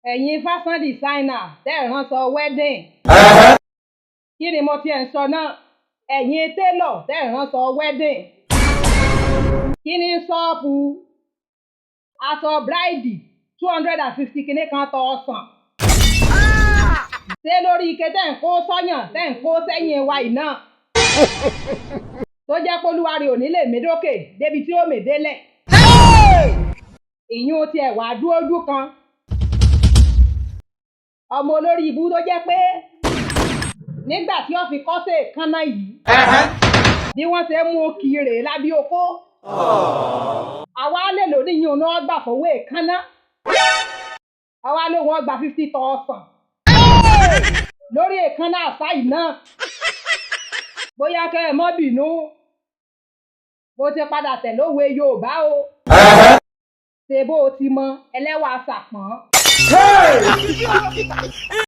Ẹ̀yin fashion designer tẹ́ ẹ̀ ránṣọ wedding, kí ni mo tiẹ̀ ń sọ náà? Ẹ̀yin tailor tẹ́ ẹ̀ ránṣọ wedding, kí ni ṣọ́ọ̀pù aṣọ bride 250 kìíní kan tọ́ ọ̀sán? Ṣé lórí ike tẹ́ ń kó sọ́yàn, tẹ́ ń kó sẹ́yìn wa yìí náà, tó jẹ́ pólúwarì ò ní lè mí dókè débi tí ó mè délẹ̀? Ìyún tiẹ̀ wá dúójú kan, ọmọ olórí ibú tó jẹ́ pé nígbà tí ó fi kọ́sẹ̀ kánná yìí, bí wọ́n ṣe mú kiri lábí okó, àwa lè lò níyìn náà gbà fowó èkánná, àwa ló wọ́n gba 50,000 lórí èkánná àṣà yìí náà. Bóyá kẹ́ ẹ mọ́ bínú, mo ti padà tẹ̀lé òwe Yorùbá o. Ṣe bó o ti mọ ẹlẹ́wà sàpọ́n.